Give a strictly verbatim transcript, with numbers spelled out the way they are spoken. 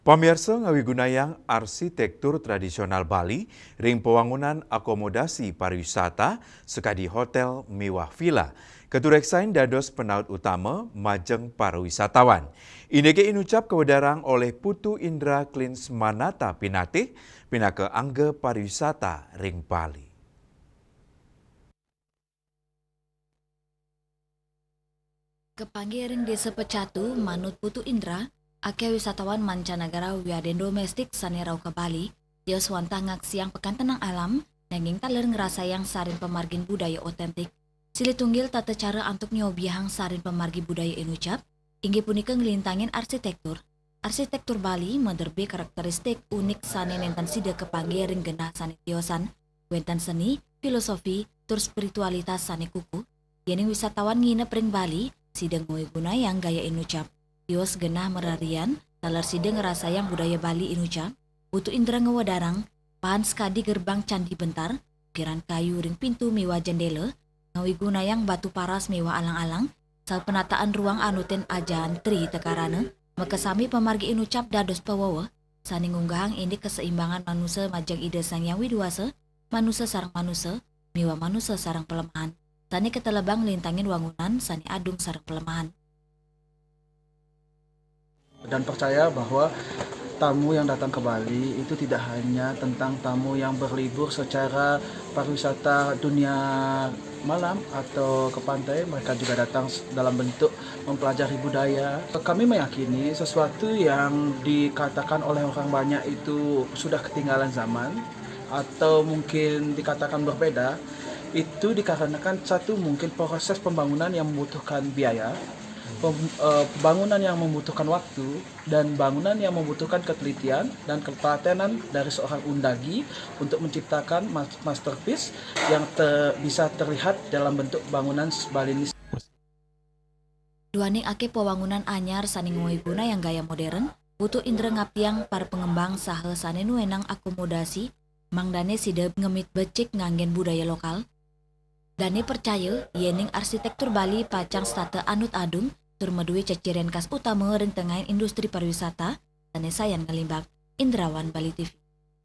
Pamiarsa, ngawigunayang arsitektur tradisional Bali ring pawangunan akomodasi pariwisata sakadi hotél miwah vila, katureksain dados panaut utama majeng para wisatawan. Indiké inucap kawedarang olih Putu Indra Klinsmanata Pinatih pinaka angga pariwisata ring Bali. Kapanggih ring Désa Pecatu, manut Putu Indra, akéh wisatawan mancanagara wiadin doméstik sané rauh ka Bali, tios wantah ngaksiang pakantenang alam, nanging taler ngrasayang sarin pamargin budaya oténtik. Silih tunggil tata cara antuk nyobihang sarin pamargi budaya inucap, inggih punika nglintangin arsitektur. Arsitektur Bali maderbé karakteristik unik sané nénten sida kapanggih ring genah sané tiosan, wénten seni, filosofi, tur spiritualitas sané kukuh. Yéning wisatawan nginep ring Bali, sida ngawigunayang gaya inucap. Tios genah mararian, taler sida ngrasayang budaya Bali inucap. Putu Indra ngawedarang, paan sakadi gerbang candi bentar, ukiran kayu ring pintu miwah jendéla, ngawigunayang batu paras miwah alang-alang, saha penataan ruang anutin ajaan Tri Hita Karana, makasami pamargi inucap dados paweweh, sané ngunggahang indik kaseimbangan manusa majeng Ida Sang Hyang Widi Wasa, manusa sareng manusa, miwah manusa sareng palemahan, sané katelebang nglintangin wangunan sané adung sareng palemahan. Dan percaya bahwa tamu yang datang ke Bali itu tidak hanya tentang tamu yang berlibur secara pariwisata dunia malam atau ke pantai, mereka juga datang dalam bentuk mempelajari budaya. Kami meyakini sesuatu yang dikatakan oleh orang banyak itu sudah ketinggalan zaman atau mungkin dikatakan berbeda, itu dikarenakan satu, mungkin proses pembangunan yang membutuhkan biaya, pem- eh, bangunan yang membutuhkan waktu, dan bangunan yang membutuhkan ketelitian dan ketelatenan dari seorang undagi untuk menciptakan mas- masterpiece yang te- bisa terlihat dalam bentuk bangunan Balinis. Duaning akéh pawangunan anyar sané ngawigunayang gaya modern, Putu Indra ngaptiang para pangembang saha sané nuénang akomodasi, mangdané sida ngemit becik nganggén budaya lokal. Dané percaya yéning arsitektur Bali pacang setata anut adung tur madué ceciren khas utama ring tengahing industri pariwisata sané sayan nglimbak. Indrawan, Bali T V.